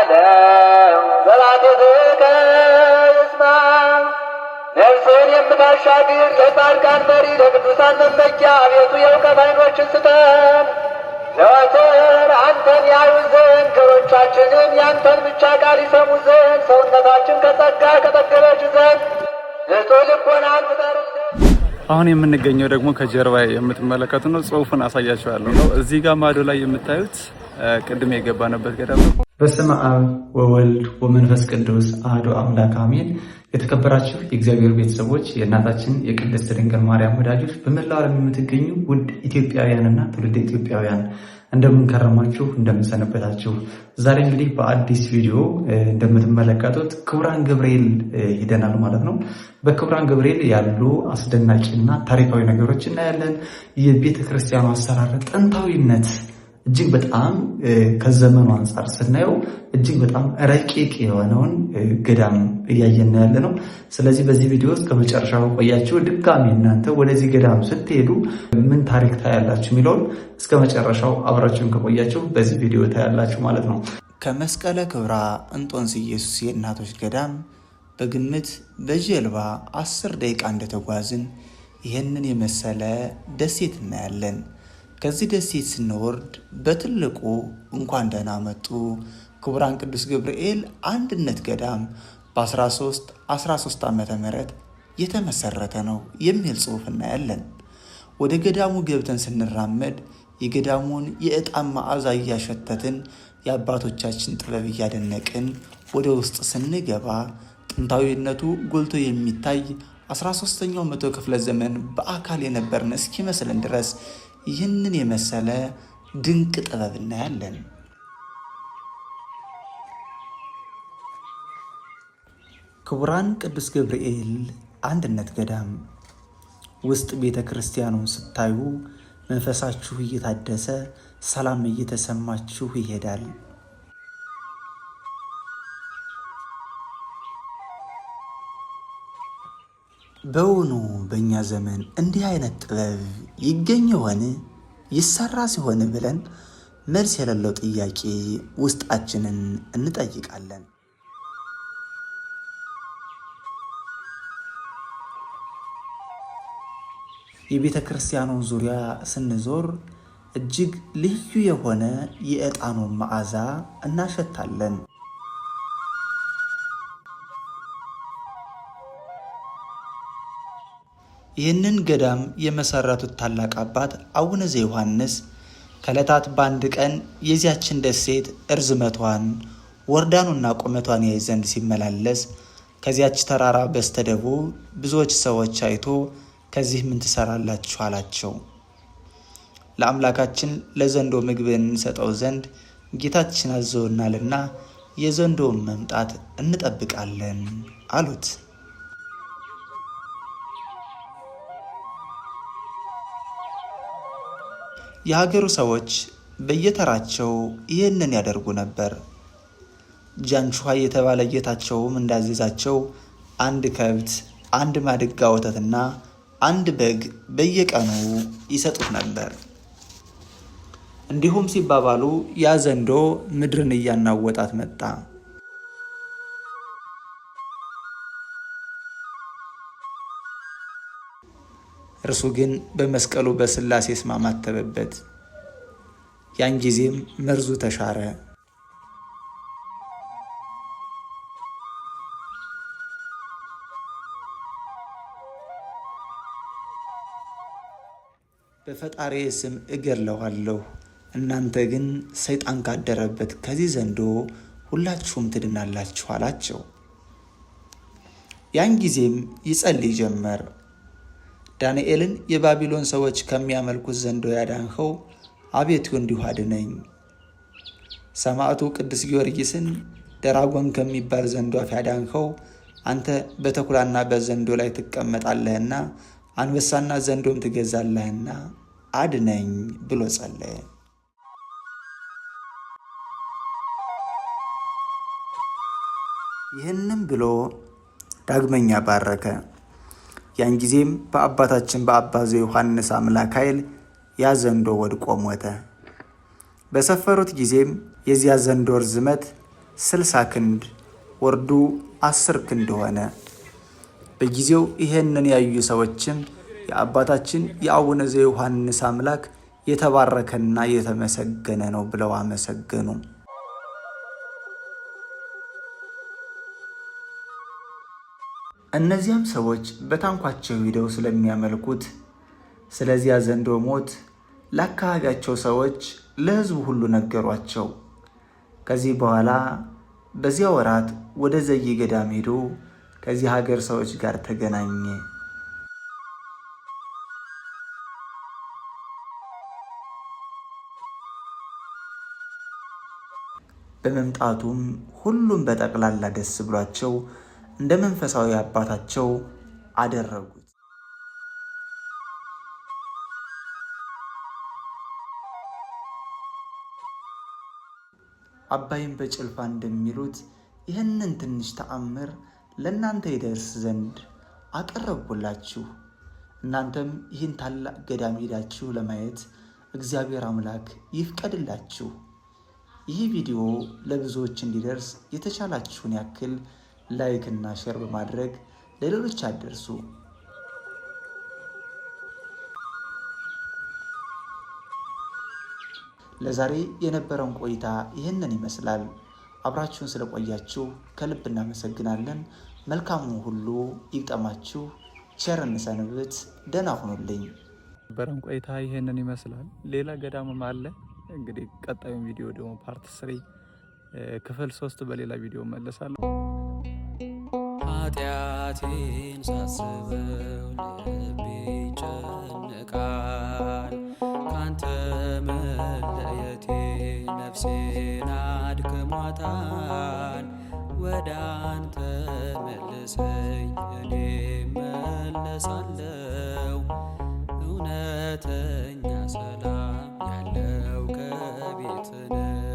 ለዓለም በባቴትከ ይስማ። ነፍስን የምታሻግር ለጻድቃን መሪ ለቅዱሳን መመኪያ አቤቱ የእውቀት ዓይኖችን ስጠን። ዘወትር አንተን ያዩ ዘንድ ጆሮቻችንም ያንተን ብቻ ቃል ይሰሙ ዘንድ ሰውነታችን ከጸጋ ከጠገበች ዘንድ ንጹሕ ልቦናን ፍጠርልን። አሁን የምንገኘው ደግሞ ከጀርባ የምትመለከቱ ነው። ጽሁፉን አሳያችኋለሁ ነው። እዚህ ጋር ማዶ ላይ የምታዩት ቅድም የገባንበት ገዳም ነው። በስመ አብ ወወልድ ወመንፈስ ቅዱስ አሐዱ አምላክ አሜን። የተከበራችሁ የእግዚአብሔር ቤተሰቦች፣ የእናታችን የቅድስት ድንግል ማርያም ወዳጆች፣ በመላው ዓለም የምትገኙ ውድ ኢትዮጵያውያንና ትውልደ ኢትዮጵያውያን እንደምን ከረማችሁ? እንደምን ሰነበታችሁ? ዛሬ እንግዲህ በአዲስ ቪዲዮ እንደምትመለከቱት ክቡራን ገብርኤል ሂደናል ማለት ነው። በክቡራን ገብርኤል ያሉ አስደናቂና ታሪካዊ ነገሮች እናያለን። የቤተ ክርስቲያኑ አሰራር ጥንታዊነት እጅግ በጣም ከዘመኑ አንጻር ስናየው እጅግ በጣም ረቂቅ የሆነውን ገዳም እያየን ያለ ነው። ስለዚህ በዚህ ቪዲዮ ውስጥ ከመጨረሻው ቆያችሁ ድጋሚ እናንተ ወደዚህ ገዳም ስትሄዱ ምን ታሪክ ታያላችሁ የሚለውን እስከ መጨረሻው አብራችሁን ከቆያችሁ በዚህ ቪዲዮ ታያላችሁ ማለት ነው። ከመስቀለ ክብራ እንጦንስ ኢየሱስ የእናቶች ገዳም በግምት በጀልባ 10 ደቂቃ እንደተጓዝን ይህንን የመሰለ ደሴት እናያለን። ከዚህ ደሴት ስንወርድ በትልቁ "እንኳን ደህና መጡ ክቡራን ቅዱስ ገብርኤል አንድነት ገዳም፣ በ1313 ዓ.ም. የተመሰረተ ነው" የሚል ጽሑፍ እናያለን። ወደ ገዳሙ ገብተን ስንራመድ የገዳሙን የዕጣን መዓዛ እያሸተትን፣ የአባቶቻችን ጥበብ እያደነቅን ወደ ውስጥ ስንገባ ጥንታዊነቱ ጎልቶ የሚታይ፣ 13ኛው መቶ ክፍለ ዘመን በአካል የነበርን እስኪመስለን ድረስ ይህንን የመሰለ ድንቅ ጥበብ እናያለን። ክቡራን ቅዱስ ገብርኤል አንድነት ገዳም ውስጥ ቤተ ክርስቲያኑን ስታዩ መንፈሳችሁ እየታደሰ፣ ሰላም እየተሰማችሁ ይሄዳል። በውኑ በእኛ ዘመን እንዲህ አይነት ጥበብ ይገኝ ይሆን? ይሰራ ሲሆን ብለን መልስ የሌለው ጥያቄ ውስጣችንን እንጠይቃለን። የቤተ ክርስቲያኑን ዙሪያ ስንዞር እጅግ ልዩ የሆነ የዕጣኑን መዓዛ እናሸታለን። ይህንን ገዳም የመሰረቱት ታላቅ አባት አቡነ ዘዮሐንስ ከዕለታት በአንድ ቀን የዚያችን ደሴት እርዝመቷን፣ ወርዳኑና ቁመቷን ያይ ዘንድ ሲመላለስ ከዚያች ተራራ በስተደቡብ ብዙዎች ሰዎች አይቶ "ከዚህ ምን ትሰራላችሁ?" አላቸው። "ለአምላካችን ለዘንዶ ምግብን እንሰጠው ዘንድ ጌታችን አዞናልና የዘንዶውን መምጣት እንጠብቃለን" አሉት። የሀገሩ ሰዎች በየተራቸው ይህንን ያደርጉ ነበር። ጃንቹሃ የተባለ ጌታቸውም እንዳዘዛቸው አንድ ከብት፣ አንድ ማድጋ ወተትና አንድ በግ በየቀኑ ይሰጡት ነበር። እንዲሁም ሲባባሉ ያ ዘንዶ ምድርን እያናወጣት መጣ። እርሱ ግን በመስቀሉ በሥላሴ ስም አማተበበት። ያን ጊዜም መርዙ ተሻረ። "በፈጣሪ ስም እገድለዋለሁ፣ እናንተ ግን ሰይጣን ካደረበት ከዚህ ዘንዶ ሁላችሁም ትድናላችሁ" አላቸው። ያን ጊዜም ይጸልይ ጀመር። "ዳንኤልን የባቢሎን ሰዎች ከሚያመልኩት ዘንዶ ያዳንኸው አቤቱ እንዲሁ አድነኝ። ሰማዕቱ ቅዱስ ጊዮርጊስን ደራጎን ከሚባል ዘንዶ አፍ ያዳንኸው አንተ በተኩላና በዘንዶ ላይ ትቀመጣለህና፣ አንበሳና ዘንዶም ትገዛለህና አድነኝ" ብሎ ጸለየ። ይህንም ብሎ ዳግመኛ ባረከ። ያን ጊዜም በአባታችን በአባ ዘዮሐንስ አምላክ ኃይል ያ ዘንዶ ወድቆ ሞተ። በሰፈሩት ጊዜም የዚያ ዘንዶ ርዝመት 60 ክንድ ወርዱ 10 ክንድ ሆነ። በጊዜው ይሄንን ያዩ ሰዎችም የአባታችን የአቡነ ዘዮሐንስ አምላክ የተባረከና የተመሰገነ ነው ብለው አመሰገኑ። እነዚያም ሰዎች በታንኳቸው ሂደው ስለሚያመልኩት ስለዚያ ዘንዶ ሞት ለአካባቢያቸው ሰዎች ለሕዝቡ ሁሉ ነገሯቸው። ከዚህ በኋላ በዚያ ወራት ወደ ዘይ ገዳም ሄዶ ከዚህ ሀገር ሰዎች ጋር ተገናኘ። በመምጣቱም ሁሉም በጠቅላላ ደስ ብሏቸው እንደ መንፈሳዊ አባታቸው አደረጉት። አባይን በጭልፋ እንደሚሉት ይህንን ትንሽ ተአምር ለእናንተ ይደርስ ዘንድ አቀረብኩላችሁ። እናንተም ይህን ታላቅ ገዳም ሄዳችሁ ለማየት እግዚአብሔር አምላክ ይፍቀድላችሁ። ይህ ቪዲዮ ለብዙዎች እንዲደርስ የተቻላችሁን ያክል like እና share በማድረግ ለሌሎች አድርሱ። ለዛሬ የነበረን ቆይታ ይህንን ይመስላል። አብራችሁን ስለቆያችሁ ከልብ እናመሰግናለን። መልካሙን ሁሉ ይግጠማችሁ። ቸር እንሰንብት። ደህና ሁኑልኝ። የነበረን ቆይታ ይህንን ይመስላል። ሌላ ገዳምም አለ። እንግዲህ ቀጣዩን ቪዲዮ ደግሞ part 3 ክፍል 3 በሌላ ቪዲዮ መለሳለሁ። ኃጢአቴን ሳስበው ልቤ ይጨነቃል። ካንተ መለየቴ ነፍሴን አድክሟታል። ወደ አንተ መልሰኝ እኔ መለሳለው። እውነተኛ ሰላም ያለው ከቤት ነው።